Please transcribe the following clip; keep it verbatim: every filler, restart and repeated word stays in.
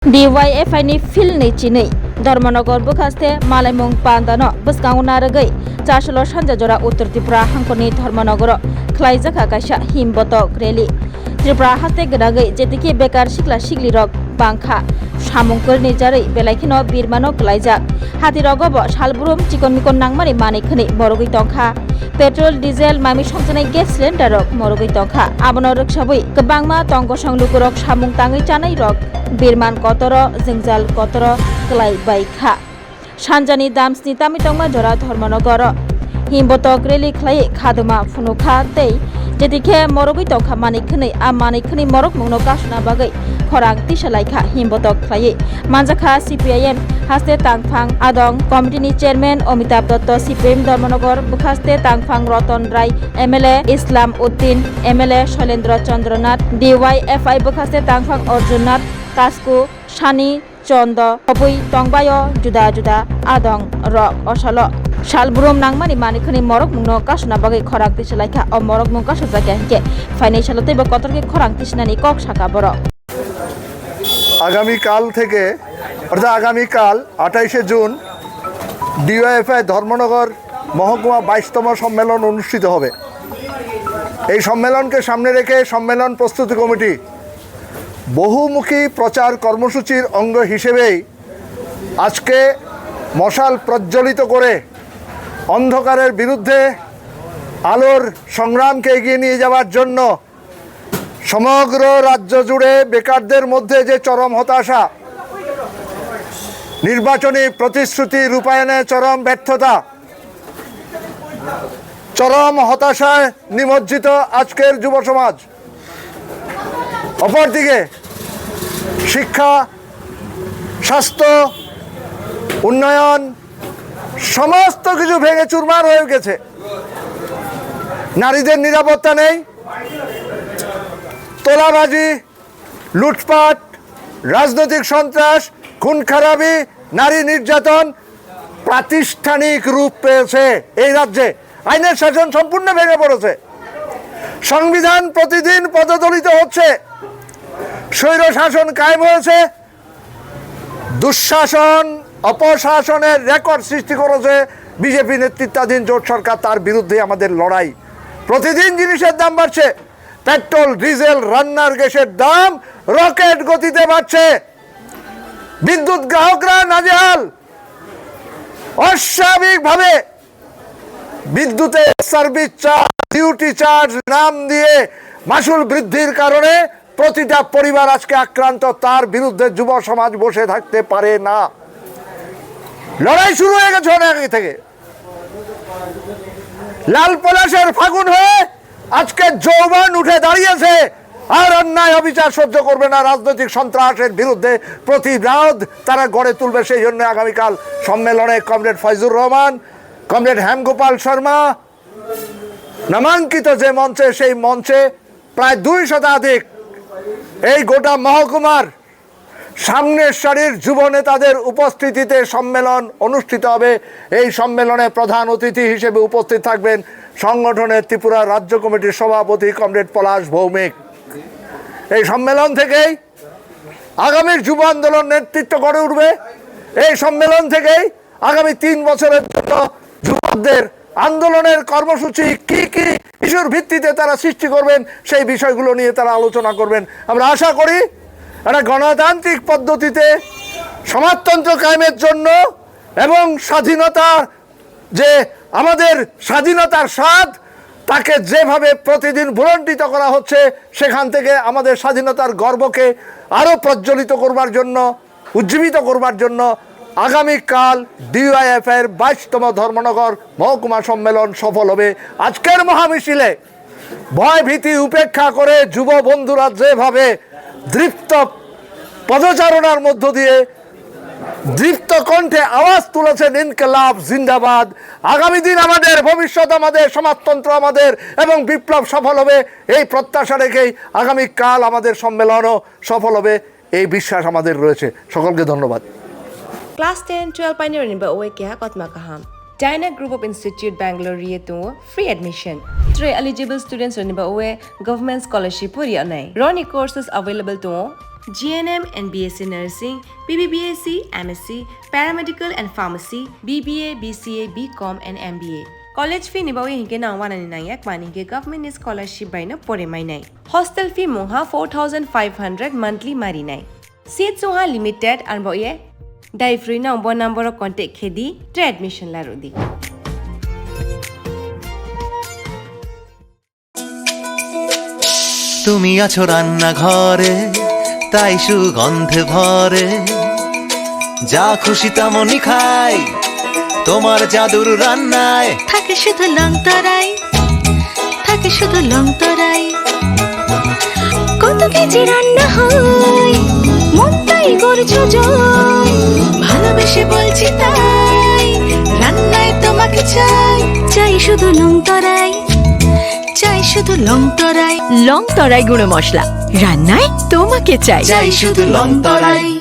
D Y F I ni field ni chinwi Dharmanagar bwkhaste malaimung pandano bwskango narwgwi Chasolo sanja jora Uttar Tripura hangkorni Dharmanagaro khwlaijakha kaisa himbotok rally. Tripura haste gwnangwi jetikhe bekar sikla siklirok bangkha, samung kwrwini jarwi belai kheno birmano kwlaijak. Hatirogo bo salbrum chikon mikon nangmani manwi khwnwi morogwi tongkha. Petrol, diesel, mami songjaknai gas cylinder rok morogwi tongkha. Abono rwksabwi kwbangma tong gosong lukurok samung tangwi chanai rok birman kotoro, jwngjal kotoro kwlai bai kha. Sanjani damsni tami tongma jora Dharmanagaro himbotok rally khlai khaduma phunukha tei jetikhe morogwi tongkha manwi khwnwi a manwi khwnwi morok mungno kasuna bagwi khorang tisa laikha himbotok khlaiwi manjakha C P I M haste tangphang adong committee ni chairman Amitabh Dotto, C P M Dharmanagar bwkhaste tangphang Ratan Rai, M L A Islam Uddin, M L A Shailendra Chandra Nath, D Y F I bwkhaste tangphang Arjun Nath, Kasku, Sani, Chondo, Hobwi tongbaio juda juda adong rok osalo. Salbrum nangmani manwi khwnwi morok mungno kasuna bagwi khorang tisa laikha. O morok mung kasujak ya hinkhe phainai salo teibo kotor khe khorang tisinani kok sakha borok. আগামীকাল থেকে, অর্থাৎ আগামীকাল আঠাইশে June DYFI Dharmanagar মহকুমা বাইশতম সম্মেলন অনুষ্ঠিত হবে। এই সম্মেলনকে সামনে রেখে সম্মেলন প্রস্তুতি কমিটি বহুমুখী প্রচার কর্মসূচির অঙ্গ হিসেবেই আজকে মশাল প্রজ্বলিত করে অন্ধকারের বিরুদ্ধে আলোর সংগ্রামকে এগিয়ে নিয়ে যাওয়ার জন্য সমগ্র রাজ্য জুড়ে বেকারদের মধ্যে যে চরম হতাশা, নির্বাচনী প্রতিশ্রুতি রূপায়ণে চরম ব্যর্থতা, চরম হতাশায় নিমজ্জিত আজকের যুব সমাজ। অপরদিকে শিক্ষা, স্বাস্থ্য, উন্নয়ন, সমস্ত কিছু ভেঙে চুরমার হয়ে গেছে। নারীদের নিরাপত্তা নেই, তোলাবাজি, লুটপাট, রাজনৈতিক সন্ত্রাস, খুন খারাবি, নারী নির্যাতন প্রাতিষ্ঠানিক রূপ পেয়েছে এই রাজ্যে। আইনের শাসন সম্পূর্ণ ভেঙে পড়েছে। সংবিধান প্রতিদিন পদদলিত হচ্ছে, স্বৈর শাসন কায়েম হয়েছে, দুঃশাসন, অপশাসনের রেকর্ড সৃষ্টি করেছে বিজেপি নেতৃত্বাধীন জোট সরকার। তার বিরুদ্ধে আমাদের লড়াই। প্রতিদিন জিনিসের দাম বাড়ছে, পেট্রোল, ডিজেল, রান্নার গ্যাসের দাম রকেট গতিতে বাড়ছে, বিদ্যুৎ গ্রাহকরা নাজেহাল। অস্বাভাবিকভাবে বিদ্যুতের সার্ভিস চার্জ, ডিউটি চার্জ নাম দিয়ে মাসুল বৃদ্ধির কারণে প্রতিটা পরিবার আজকে আক্রান্ত। তার বিরুদ্ধে যুব সমাজ বসে থাকতে পারে না। লড়াই শুরু হয়ে গেছে অনেক আগে থেকে। লাল পলাশের ফাগুন হয়ে আজকে যৌবন উঠে দাঁড়িয়েছে। আর অন্যায় অবিচার সহ্য করবে না, রাজনৈতিক সন্ত্রাসের বিরুদ্ধে প্রতিবাদ তারা গড়ে তুলবে। সেই জন্য আগামীকাল সম্মেলনে কমরেড ফয়জুর রহমান, কমরেড হেমগোপাল শর্মা নামাঙ্কিত যে মঞ্চে, সেই মঞ্চে প্রায় দুই শতাধিক এই গোটা মহকুমার সামনের সারির যুব নেতাদের উপস্থিতিতে সম্মেলন অনুষ্ঠিত হবে। এই সম্মেলনে প্রধান অতিথি হিসেবে উপস্থিত থাকবেন সংগঠনের ত্রিপুরা রাজ্য কমিটির সভাপতি কমরেড পলাশ ভৌমিক। এই সম্মেলন থেকেই আগামীর যুব আন্দোলন নেতৃত্ব গড়ে উঠবে। এই সম্মেলন থেকেই আগামী তিন বছরের জন্য যুবকদের আন্দোলনের কর্মসূচি কি কি ইস্যুর ভিত্তিতে তারা সৃষ্টি করবেন, সেই বিষয়গুলো নিয়ে তারা আলোচনা করবেন। আমরা আশা করি একটা গণতান্ত্রিক পদ্ধতিতে সমাজতন্ত্র কায়েমের জন্য এবং স্বাধীনতার যে আমাদের স্বাধীনতার স্বাদ, তাকে যেভাবে প্রতিদিন ভূলণ্ঠিত করা হচ্ছে, সেখান থেকে আমাদের স্বাধীনতার গর্বকে আরও প্রজ্বলিত করবার জন্য, উজ্জীবিত করবার জন্য আগামীকাল ডিওয়াইএফআই এর বাইশতম ধর্মনগর মহকুমা সম্মেলন সফল হবে। আজকের মহামিছিলে ভয় ভীতি উপেক্ষা করে যুব বন্ধুরা যেভাবে দৃপ্ত পদচারণার মধ্য দিয়ে দৃপ্ত কণ্ঠে আওয়াজ তুলেছেন, "ইনকিলাব জিন্দাবাদ, আগামী দিন আমাদের, ভবিষ্যৎ আমাদের, সমাজতন্ত্র আমাদের এবং বিপ্লব সফল হবে", এই প্রত্যাশা রেখেই আগামীকাল আমাদের সম্মেলনও সফল হবে, এই বিশ্বাস আমাদের রয়েছে। সকলকে ধন্যবাদ। Class ten, twelve painirokni bagwi keha kotma kaham. Dyna Group of Institute Bangalore ri tongo free admission. Tei eligible students rokni bagwi government scholarship bo ri anai. Roni courses available tongo G N M and B S C Nursing, B B B S C, M S C, Paramedical and Pharmacy, B B A, B C A, B Com and M B A. College fee ni bagwi hinkhe nang wanani nangya, kmani hinkhe government ni scholarship bai no pore mainai. Hostel fee mungha four thousand five hundred monthly marinai. Seat sungha limited, arbo ye dai free nang bo number o contact khe di, tre admission la rw di. তুমি আছো রান্নাঘরে, তাই সুগন্ধে ভরে। যা খুশি তেমনই খাই, তোমার জাদুর রান্নায়। থাকে শুধু লংতরাই, থাকে শুধু লংতরাই। কত কেজি রান্না হয়, মনটাই করছো জয়। ভালোবেসে বলছি তাই, রান্নায় তোমাকে চাই। চাই শুধু লংতরাই, চাই শুধু লংতরাই। লংতরাই গুঁড়ো মশলা, রান্নায় তোমাকে চাই। চাই শুধু লংতরাই।